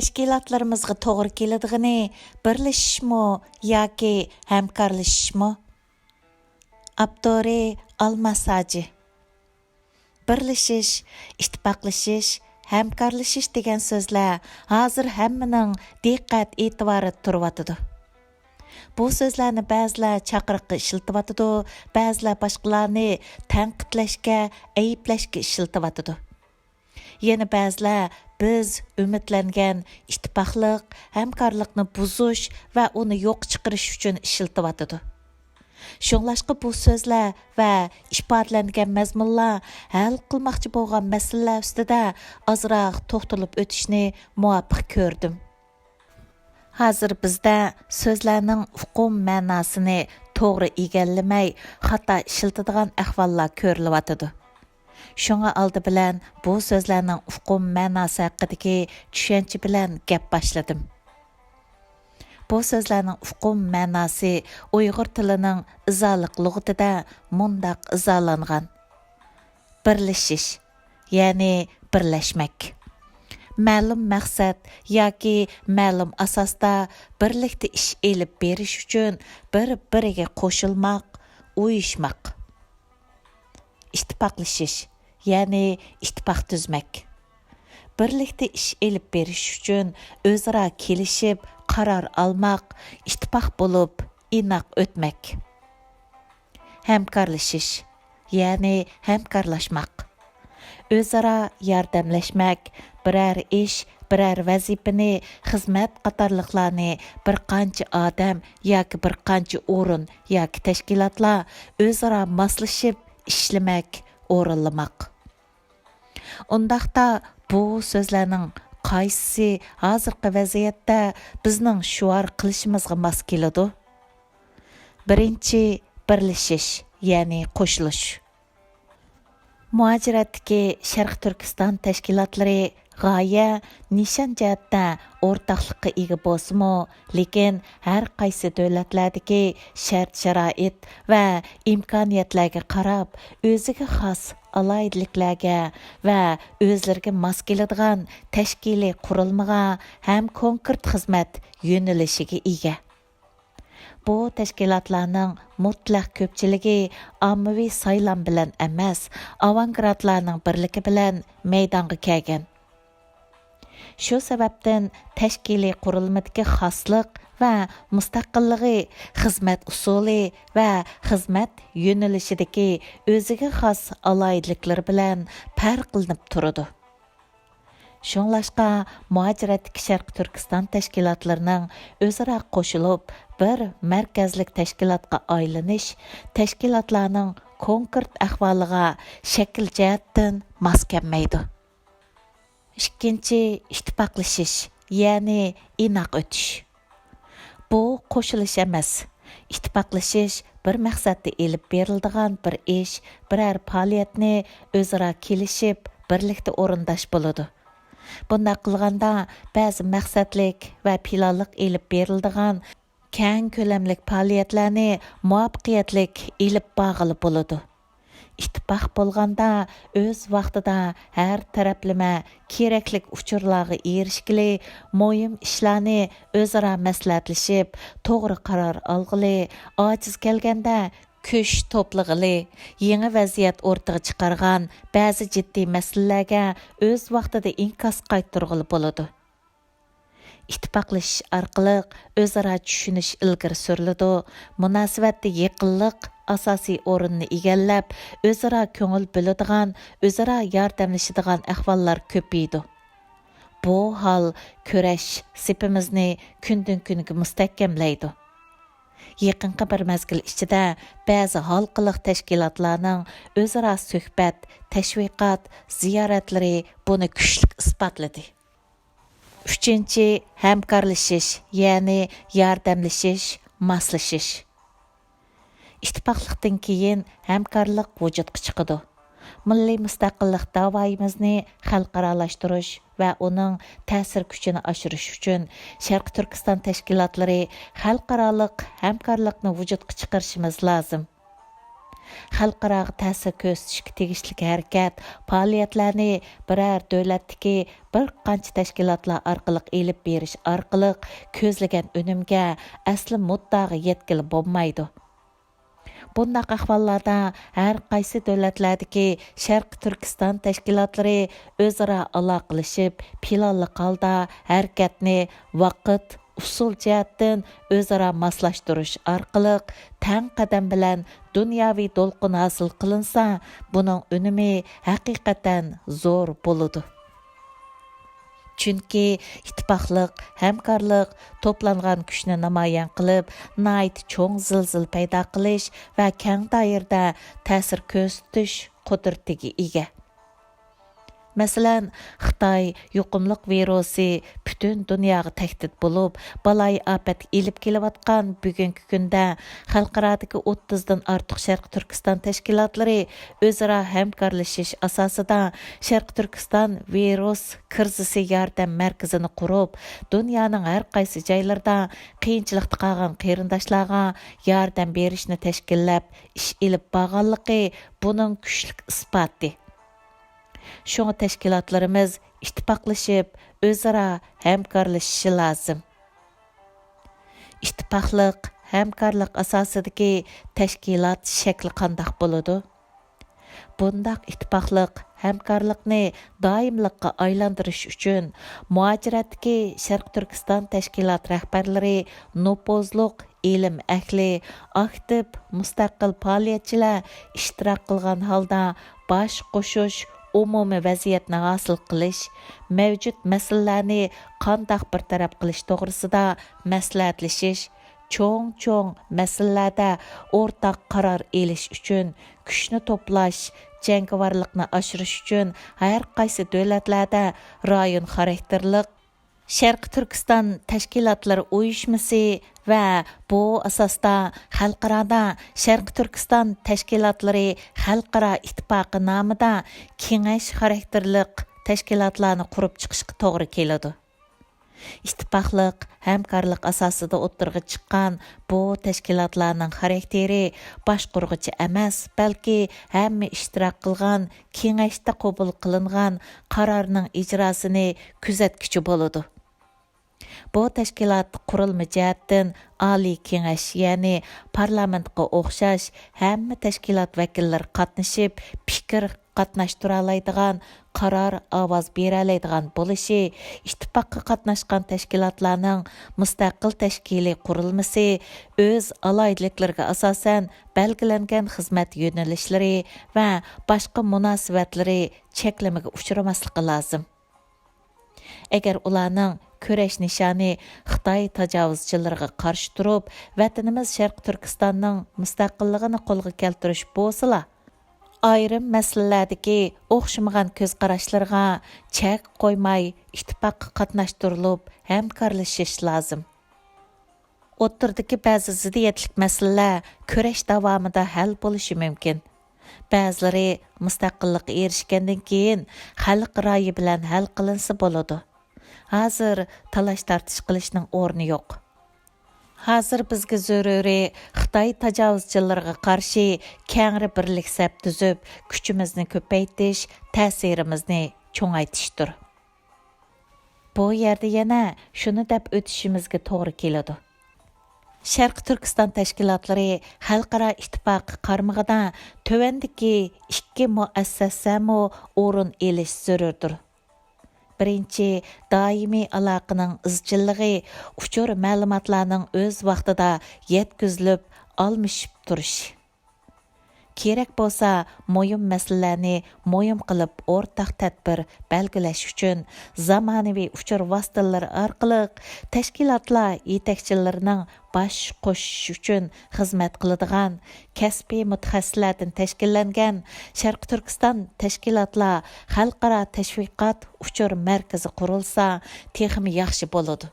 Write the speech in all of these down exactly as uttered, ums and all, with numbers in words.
تەشكىلاتلىرىمىزغا توغرا كېلىدىغىنى بىرلىشىشمۇ ياكى ھەمكارلىشىشمۇ؟ ئاپتورى: ئالماس ھاجى. بىرلىشىش، ئىتتىپاقلىشىش، ھەمكارلىشىش دېگەن سۆزلەر ھازىر ھەممىنىڭ دىققەت ئېتىبارىدا تۇرۇۋاتىدۇ. بۇ سۆزلەرنى بەزىلەر چاقىرىققا ئىشلىتىۋاتىدۇ، بەزىلەر باشقىلارنى تەنقىدلەشكە، ئەيىبلەشكە ئىشلىتىۋاتىدۇ. يەنە بەزىلەر بىز ئۈمىدلەنگەن ئىتتىپاقلىق، ھەمكارلىقنى بۇزۇش ۋە ئۇنى يوققا چىقىرىش ئۈچۈن ئىشلىتىۋاتىدۇ. شۇڭلاشقا بۇ سۆزلەر ۋە ئىپادىلەنگەن مەزمۇنلار ھەل قىلماقچى بولغان مەسىلىلەر ئۈستىدە ئازراق توختىلىپ ئۆتۈشنى مۇۋاپىق كۆردۈم. ھازىر بىزدە سۆزلەرنىڭ ئۇقۇم مەناسىنى توغرا ئىگىلىمەي، خاتا ئىشلىتىدىغان ئەھۋاللار كۆرۈلۈۋاتىدۇ. شۇڭا ئالدى بىلەن بۇ سۆزلەرنىڭ ئۇقۇم مەناسى ھەققىدىكى چۈشەنچە بىلەن گەپ باشلىدىم. بۇ سۆزلەرنىڭ ئۇقۇم مەناسى ئۇيغۇر تىلىنىڭ ئىزالىق لۇغىتىدە مۇنداق ئىزالانغان: بىرلىشىش، يەنى بىرلەشمەك. مەلۇم مەقسەت ياكى مەلۇم ئاساستا بىرلىكتە ئىش ئېلىپ بېرىش ئۈچۈن بىر-بىرىگە قوشۇلماق، ئۇيۇشماق. ئىتتىپاقلىشىش، يەنى ئىتتىپاق تۈزمەك. بىرلىكتە ئىش ئېلىپ بېرىش ئۈچۈن ئۆزئارا كېلىشىپ قارار ئالماق، ئىتتىپاق بولۇپ ئىناق ئۆتمەك. ھەمكارلىشىش، يەنى ھەمكارلاشماق. ئۆزئارا ياردەملەشمەك، بىرەر ئىش، بىرەر ۋەزىپىنى، خىزمەت قاتارلىقلارنى بىر قانچە ئادەم ياكى بىر قانچە ئورۇن ياكى تەشكىلاتلار ئۆزئارا ماسلىشىپ ئىشلىمەك، ئورۇنلىماق. ئۇنداقتا بۇ سۆزلەرنىڭ قايسىسى ھازىرقى ۋەزىيەتتە بىزنىڭ شوئار قىلىشىمىزغا ماس كېلىدۇ؟ بىرىنچى، بىرلىشىش، يەنى قوشۇلۇش. مۇھاجىرەتتىكى شەرقىي تۈركىستان تەشكىلاتلىرى غايە، نىشان جەھەتتە ئورتاقلىققا ئىگە بولسىمۇ، لېكىن ھەر قايسى دۆلەتلەردىكى شەرت-شارائىت ۋە ئىمكانىيەتلەرگە قاراپ، ئۆزىگە خاس ئالاھىدىلىكلەرگە ۋە ئۆزلىرىگە ماس كېلىدىغان تەشكىلىي قۇرۇلمىغا ھەم كونكرېت خىزمەت يۆنىلىشىگە ئىگە. بۇ تەشكىلاتلارنىڭ مۇتلەق كۆپچىلىكى ئاممىۋى سايلام بىلەن ئەمەس، ئاۋانگرادلارنىڭ بىرلىكى بىلەن مەيدانغا كەلگەن. شۇ سەۋەبتىن تەشكىلىي قۇرۇلمىدىكى خاسلىق ۋە مۇستەقىللىقى، خىزمەت ئۇسۇلى ۋە خىزمەت يۆنىلىشىدىكى ئۆزىگە خاس ئالاھىدىلىكلىرى بىلەن پەرقلىنىپ تۇرىدۇ. شۇڭلاشقا، مۇھاجىرەتتىكى شەرقىي تۈركىستان تەشكىلاتلىرىنىڭ ئۆزئارا قوشۇلۇپ، بىر مەركەزلىك تەشكىلاتقا ئايلىنىش تەشكىلاتلارنىڭ كونكرېت ئەھۋالىغا شەكىل جەھەتتىن ماس كەلمەيدۇ. ئىككىنچى، ئىتتىپاقلىشىش، يەنى ئىناق ئۆتۈش. بۇ قوشۇلۇش ئەمەس. ئىتتىپاقلىشىش بىر مەقسەتتە ئېلىپ بېرىلىدىغان بىر ئىش، بىرەر پائالىيەتنى ئۆزئارا كېلىشىپ، بىرلىكتە ئورۇنداش بولىدۇ. بۇنداق قىلغاندا، بەزى مەقسەتلىك ۋە پىلانلىق ئېلىپ بېرىلىدىغان كەڭ كۆلەملىك پائالىيەتلەرنى مۇۋەپپەقىيەتلىك ئېلىپ بارغىلى بولىدۇ. ئىتتىپاق بولغاندا، ئۆز ۋاقتىدا ھەر تەرەپلىمە كېرەكلىك ئۇچۇرلارغا ئېرىشكىلى، مۇھىم ئىشلارنى ئۆزئارا مەسلىھەتلىشىپ، توغرا قارار ئالغىلى، ئاجىز كەلگەندە كۈچ توپلىغىلى، يېڭى ۋەزىيەت ئورتىغا چىقارغان بەزى جىددىي مەسىلىلەرگە ئۆز ۋاقتىدا ئىنكاس قايتۇرغىلى بولىدۇ. ئىتتىپاقلىشىش ئارقىلىق ئۆزئارا چۈشىنىش ئىلگىرى سۈرۈلىدۇ، مۇناسىۋەتتە يېقىنلىق ئاساسىي ئورۇننى ئىگىلەپ، ئۆزئارا كۆڭۈل بۆلىدىغان، ئۆزئارا ياردەملىشىدىغان ئەھۋاللار كۆپىيىدۇ. بۇ ھال كۈرەش سېپىمىزنى كۈندىن-كۈنگە مۇستەھكەملەيدۇ. يېقىنقى بىر مەزگىل ئىچىدە بەزى ھالقىلىق تەشكىلاتلارنىڭ ئۆزئارا سۆھبەت، تەشۋىقات، زىيارەتلىرى بۇنى كۈچلۈك ئىسپاتلىدى. ئۈچىنچى، ھەمكارلىشىش، يەنى ياردەملىشىش، ماسلىشىش. ئىتتىپاقلىقتىن كېيىن ھەمكارلىق ۋۇجۇدقا چىقىدۇ. مىللىي مۇستەقىللىق داۋايىمىزنى خەلقئارالاشتۇرۇش ۋە ئۇنىڭ تەسىر كۈچىنى ئاشۇرۇش ئۈچۈن شەرقىي تۈركىستان تەشكىلاتلىرى خەلقئارالىق ھەمكارلىقنى ۋۇجۇدقا چىقىرىشىمىز لازىم. خەلقئاراغا تەسىر كۆرسىتىشكە تېگىشلىك ھەرىكەت، پائالىيەتلەرنى بىرەر دۆلەتتىكى بىر قانچە تەشكىلاتلار ئارقىلىق ئېلىپ بېرىش ئارقىلىق كۆزلىگەن ئۈنۈمگە، ئەسلى مۇددىئاغا يەتكىلى بولمايدۇ. بۇنداق ئەھۋاللاردا ھەر قايسى دۆلەتلەردىكى شەرقىي تۈركىستان تەشكىلاتلىرى ئۆزئارا ئالاقىلىشىپ، پىلانلىق ھالدا ھەرىكەتنى ۋاقىت، ئۇسۇل جەھەتتىن ئۆزئارا ماسلاشتۇرۇش ئارقىلىق تەڭ قەدەم بىلەن دۇنياۋى دولقۇن ھاسىل قىلىنسا، بۇنىڭ ئۈنۈمى ھەقىقەتەن زور بولىدۇ. چۈنكى ئىتتىپاقلىق، ھەمكارلىق توپلانغان كۈچنى نامايان قىلىپ، ناھايىتى چوڭ زىلزىلە پەيدا قىلىش ۋە كەڭ دائىرىدە تەسىر كۆرسىتىش قۇدرىتىگە ئىگە. مەسىلەن، خىتاي يۇقۇملۇق ۋىرۇسى پۈتۈن دۇنياغا تەھدىت بولۇپ، بالايىئاپەتكە ئېلىپ كېلىۋاتقان بۈگۈنكى كۈندە خەلقئارادىكى ئوتتۇزدىن ئارتۇق شەرقىي تۈركىستان تەشكىلاتلىرى ئۆزئارا ھەمكارلىشىش ئاساسىدا شەرقىي تۈركىستان ۋىرۇس كىرىزىسى ياردەم مەركىزىنى قۇرۇپ، دۇنيانىڭ ھەر قايسى جايلىرىدا قىيىنچىلىقتا قالغان قېرىنداشلارغا ياردەم بېرىشنى تەشكىللەپ ئىش ئېلىپ بارغانلىقى بۇنىڭ كۈچلۈك ئىسپاتى. شۇڭا تەشكىلاتلىرىمىز ئىتتىپاقلىشىپ، ئۆزئارا ھەمكارلىشىشى لازىم. ئىتتىپاقلىق، ھەمكارلىق ئاساسىدىكى تەشكىلات شەكلى قانداق بولىدۇ؟ بۇنداق ئىتتىپاقلىق، ھەمكارلىقنى دائىملىققا ئايلاندۇرۇش ئۈچۈن، مۇھاجىرەتتىكى شەرقىي تۈركىستان تەشكىلات رەھبەرلىرى نوپۇزلۇق ئىلىم ئەھلى، ئاكتىپ، مۇستەقىل پائالىيەتچىلەر ئىشتىراك قىلغان ھالدا باش قوشۇش، ئومۇمىي ۋەزىيەتنى ھاسىل قىلىش، مەۋجۇت مەسىلىلەرنى قانداق بىر تەرەپ قىلىش توغرىسىدا مەسلىھەتلىشىش، چوڭ-چوڭ مەسىلىلەردە ئورتاق قارار ئېلىش ئۈچۈن كۈچنى توپلاش، جەڭگىۋارلىقنى ئاشۇرۇش ئۈچۈن ھەر قايسى دۆلەتلەردە رايون خاراكتېرلىق شەرقىي تۈركىستان تەشكىلاتلىرى ئۇيۇشمىسى ۋە بۇ ئاساستا خەلقئارادا شەرقىي تۈركىستان تەشكىلاتلىرى خەلقئارا ئىتتىپاقى نامىدا كېڭەش خاراكتېرلىق تەشكىلاتلارنى قۇرۇپ چىقىشقا توغرا كېلىدۇ. ئىتتىپاقلىق، ھەمكارلىق ئاساسىدا ئوتتۇرىغا چىققان بۇ تەشكىلاتلارنىڭ خاراكتېرى باشقۇرغۇچى ئەمەس، بەلكى ھەممە ئىشتىراك قىلغان كېڭەشتە قوبۇل قىلىنغان قارارنىڭ ئىجراسىنى كۆزەتكۈچى بولىدۇ. بۇ تەشكىلات قۇرۇلما جەھەتتىن ئالىي كېڭەش، يەنى پارلامېنتقا ئوخشاش ھەممە تەشكىلات ۋەكىللىرى قاتنىشىپ، پىكىر قاتناشتۇرالايدىغان، قارار ئاۋاز بېرەلەيدىغان بولۇشى، ئىتتىپاققا قاتناشقان تەشكىلاتلارنىڭ مۇستەقىل تەشكىلىي قۇرۇلمىسى ئۆز ئالاھىدىلىكلىرىگە ئاساسەن بەلگىلەنگەن خىزمەت يۆنىلىشلىرى ۋە باشقا مۇناسىۋەتلىرى چەكلىمىگە ئۇچرىماسلىقى لازىم. ئەگەر ئۇلارنىڭ كۈرەش نىشانى خىتاي تاجاۋۇزچىلىرىغا قارشى تۇرۇپ، ۋەتىنىمىز شەرقىي تۈركىستاننىڭ مۇستەقىللىقىنى قولغا كەلتۈرۈش بولسىلا، ئايرىم مەسىلىلەردىكى ئوخشىمىغان كۆز قاراشلىرىغا چەك قويماي، ئىتتىپاققا قاتناشتۇرۇلۇپ، ھەمكارلىشىش لازىم. ئوتتۇرىدىكى بەزى زىددىيەتلىك مەسىلىلەر كۈرەش داۋامىدا ھەل بولۇشى مۇمكىن. بەزىلىرى مۇستەقىللىققا ئېرىشكەندىن كېيىن خەلق رايى بىلەن ھەل قىلىنسا بولىدۇ. ھازىر تالاش-تارتىش قىلىشنىڭ ئورنى يوق. ھازىر بىزگە زۆرۈرى خىتاي تاجاۋۇزچىلىرىغا قارشى كەڭرى بىرلىك سەپ تۈزۈپ، كۈچىمىزنى كۆپەيتىش، تەسىرىمىزنى چوڭايتىشتۇر. بۇ يەردە يەنە شۇنى دەپ ئۆتۈشىمىزگە توغرا كېلىدۇ. شەرقىي تۈركىستان تەشكىلاتلىرى خەلقئارا ئىتتىپاقى قارمىقىدا تۆۋەندىكى ئىككى مۇئەسسەسەمۇ ئورۇن ئېلىش زۆرۈردۇر. بىرىنچى، دائىمىي ئالاقىنىڭ ئىزچىللىقى، ئۇچۇر مەلۇماتلارنىڭ ئۆز ۋاقتىدا يەتكۈزۈلۈپ ئالمىشىپ تۇرۇشى. كېرەك بولسا، مۇھىم مەسىلىلەرنى مۇھىم قىلىپ ئورتاق تەدبىر بەلگىلەش ئۈچۈن زامانىۋى ئۇچۇر ۋاسىتىلىرى ئارقىلىق تەشكىلاتلار يېتەكچىلىرىنىڭ باش قوشۇش ئۈچۈن خىزمەت قىلىدىغان كەسپىي مۇتەخەسسىسلەردىن تەشكىللەنگەن شەرقىي تۈركىستان تەشكىلاتلار خەلقئارا تەشۋىقات ئۇچۇر مەركىزى قۇرۇلسا، تېخىمۇ ياخشى بولىدۇ.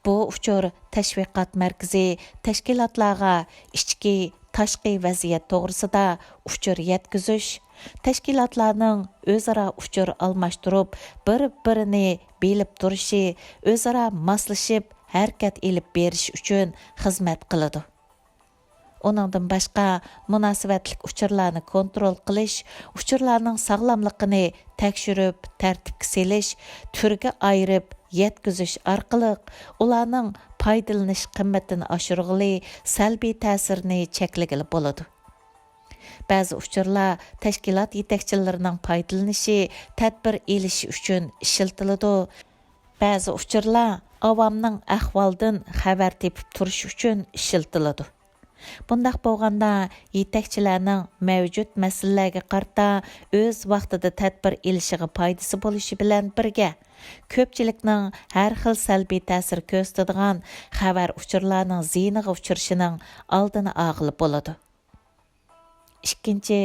بۇ ئۇچۇر تەشۋىقات مەركىزى تەشكىلاتلارغا ئىچكى، تاشقى ۋەزىيەت توغرىسىدا ئۇچۇر يەتكۈزۈش، تەشكىلاتلارنىڭ ئۆزئارا ئۇچۇر ئالماشتۇرۇپ، بىر-بىرىنى بىلىپ تۇرۇشى، ئۆزئارا ماسلىشىپ ھەرىكەت ئېلىپ بېرىشى ئۈچۈن خىزمەت قىلىدۇ. ئۇنىڭدىن باشقا، مۇناسىۋەتلىك ئۇچۇرلارنى كونترول قىلىش، ئۇچۇرلارنىڭ ساغلاملىقىنى تەكشۈرۈپ، تەرتىپكە سېلىش، تۈرگە ئايرىپ يەتكۈزۈش ئارقىلىق ئۇلارنىڭ پايدىلىنىش قىممىتىنى ئاشۇرغىلى، سەلبىي تەسىرىنى چەكلىگىلى بولىدۇ. بەزى ئۇچۇرلار تەشكىلات يېتەكچىلىرىنىڭ پايدىلىنىشى، تەدبىر ئېلىشى ئۈچۈن ئىشلىتىلىدۇ. بەزى ئۇچۇرلار ئاۋامنىڭ ئەھۋالدىن خەۋەر تېپىپ تۇرۇشى ئۈچۈن ئىشلىتىلىدۇ. بۇنداق بولغاندا، يېتەكچىلەرنىڭ مەۋجۇت مەسىلىلەرگە قارىتا ئۆز ۋاقتىدا تەدبىر ئېلىشىغا پايدىسى بولۇشى بىلەن بىرگە، كۆپچىلىكنىڭ ھەر خىل سەلبىي تەسىر كۆرسىتىدىغان خەۋەر ئۇچۇرلارنىڭ زىيىنىغا ئۇچرىشىنىڭ ئالدىنى ئالغىلى بولىدۇ. ئىككىنچى،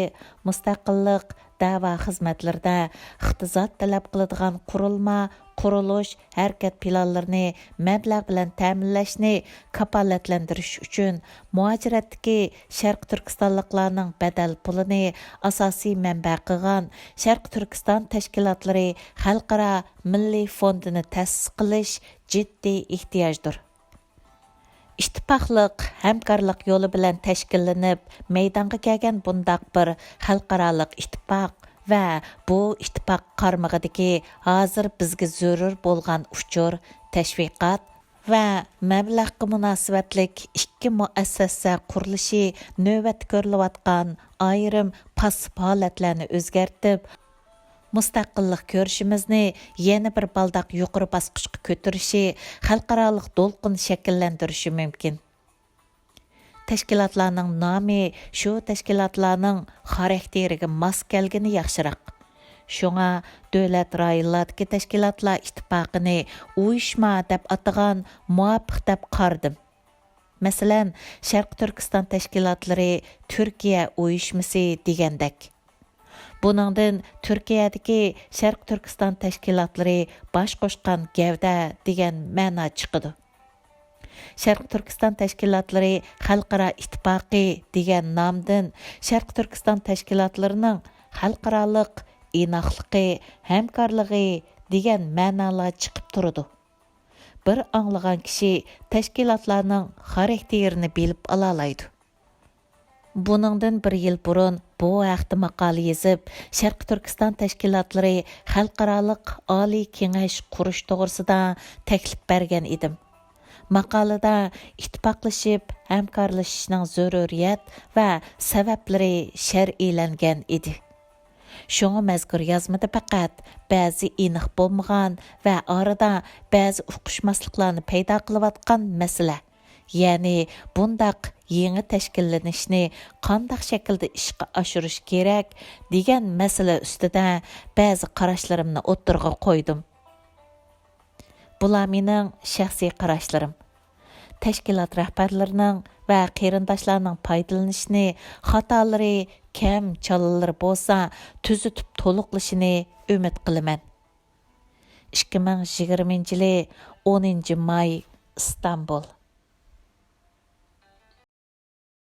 مۇستەقىللىق دەۋا خىزمەتلىرىدە ئىقتىساد تەلەپ قىلىدىغان قۇرۇلما، قۇرۇلۇش، ھەرىكەت پىلانلىرىنى مەبلەغ بىلەن تەمىنلەشنى كاپالەتلەندۈرۈش ئۈچۈن، مۇھاجىرەتتىكى شەرقىي تۈركىستانلىقلارنىڭ بەدەل پۇلىنى ئاساسىي مەنبە قىلغان شەرقىي تۈركىستان تەشكىلاتلىرى خەلقئارا مىللىي فوندىنى تەسىس قىلىش جىددىي ئېھتىياجدۇر. ئىتتىپاقلىق، ھەمكارلىق يولى بىلەن تەشكىللىنىپ مەيدانغا كەلگەن بۇنداق بىر خەلقئارالىق ئىتتىپاق ۋە بۇ ئىتتىپاق قارمىقىدىكى ھازىر بىزگە زۆرۈر بولغان ئۇچۇر، تەشۋىقات ۋە مەبلەغقە مۇناسىۋەتلىك ئىككى مۇئەسسەسە قۇرۇلۇشى نۆۋەتتە كۆرۈلۈۋاتقان ئايرىم پاسسىپ ھالەتلەرنى ئۆزگەرتىپ، مۇستەقىللىق كۈرىشىمىزنى يەنە بىر بالداق يۇقىرى باسقۇچقا كۆتۈرۈشى، خەلقئارالىق دولقۇن شەكىللەندۈرۈشى مۇمكىن. تەشكىلاتلارنىڭ نامى شۇ تەشكىلاتلارنىڭ خاراكتېرىگە ماس كەلگىنى ياخشىراق. شۇڭا دۆلەت رايونلاردىكى تەشكىلاتلار ئىتتىپاقىنى ئۇيۇشما دەپ ئاتىغان مۇۋاپىق دەپ قارىدىم. مەسىلەن، شەرقىي تۈركىستان تەشكىلاتلىرى تۈركىيە ئۇيۇشمىسى دېگەندەك. بۇنىڭدىن تۈركىيەدىكى شەرقىي تۈركىستان تەشكىلاتلىرى باش قوشقان گەۋدە دېگەن مەنا چىقىدۇ. شەرقىي تۈركىستان تەشكىلاتلىرى خەلقئارا ئىتتىپاقى دېگەن نامدىن شەرقىي تۈركىستان تەشكىلاتلىرىنىڭ خەلقئارالىق ئىناقلىقى، ھەمكارلىقى دېگەن مەنالار چىقىپ تۇرىدۇ. بىر ئاڭلىغان كىشى تەشكىلاتلارنىڭ خاراكتېرىنى بىلىپ ئالالايدۇ. بۇنىڭدىن بىر يىل بۇرۇن بۇ ھەقتە ماقالە يېزىپ، شەرقىي تۈركىستان تەشكىلاتلىرى خەلقئارالىق ئالىي كېڭەش قۇرۇش توغرىسىدا تەكلىپ بەرگەن ئىدىم. ماقالىدە ئىتتىپاقلىشىپ ھەمكارلىشىشنىڭ زۆرۈرىيەت ۋە سەۋەبلىرى شەرھلەنگەن ئىدى. شۇڭا مەزكۇر يازمىدا پەقەت بەزى ئېنىق بولمىغان ۋە ئارىدا بەزى ئۇقۇشماسلىقلارنى پەيدا قىلىۋاتقان مەسىلە، يەنى بۇنداق يېڭى تەشكىللىنىشنى قانداق شەكىلدە ئىشقا ئاشۇرۇش كېرەك دېگەن مەسىلە ئۈستىدە بەزى قاراشلىرىمنى ئوتتۇرىغا قويدۇم. بۇلار مېنىڭ شەخسىي قاراشلىرىم. تەشكىلات رەھبەرلىرىنىڭ ۋە قېرىنداشلارنىڭ پايدىلىنىشنى، خاتالىرى، كەم چالىلىرى بولسا تۈزىتىپ تولۇقلىشىنى ئۈمىد قىلىمەن. ئىككى مىڭ يىگىرمىنچى يىلى، ئونىنچى ماي، ئىستانبۇل.